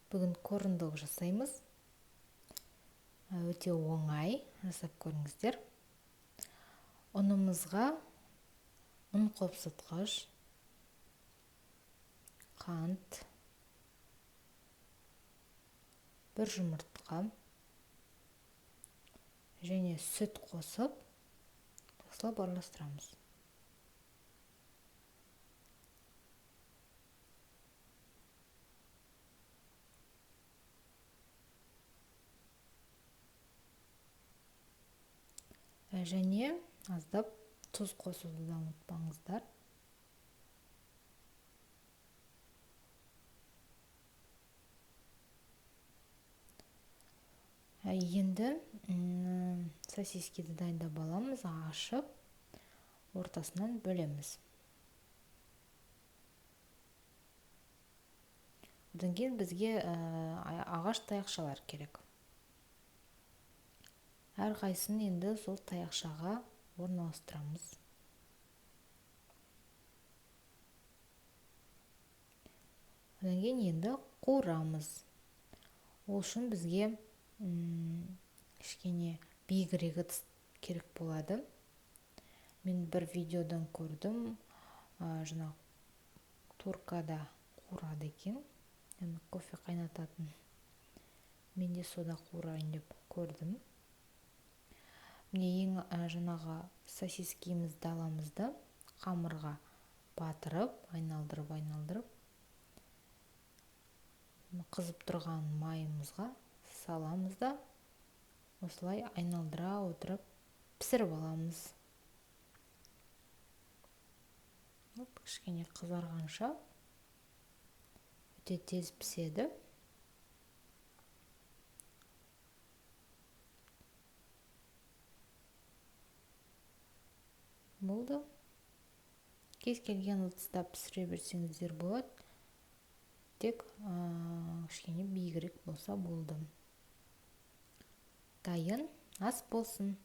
Бүгін корн-дог жасаймыз. Өте оңай, жасап көріңіздер. Ұнымызға ұн қопсытқыш, қант, бір жұмыртқа және сүт қосып, жақсылап араластырамыз. Және аздап тұз қосуды да ұмытпаңыздар. Енді сосискені дайындап аламыз, ашып, ортасынан бөлеміз. Одан кейін бізге ағаш таяқшалар керек. Әрқайсысын енді сол таяқшаға орналастырамыз. Одан кейін енді қуырамыз. Ол үшін бізге кішкене биігірек ыдыс керек болады. Мен бір видеодан көрдім, жаңа туркада қуырады екен, яғни кофе қайнататын. Мен де сода қуырайын деп көрдім. Міне ең жаңағы сосискемізді аламыз да қамырға батырып, айналдырып, айналдырып, қызып тұрған майымызға саламыз да осылай айналдыра отырып пісіріп аламыз. Оп, кішкене қызарғанша өте тез піседі. Болды. Кез келген ыдыста пісіре берсеңіздер болады. Тек кішкене биігірек болса болды. Дайын ас болсын.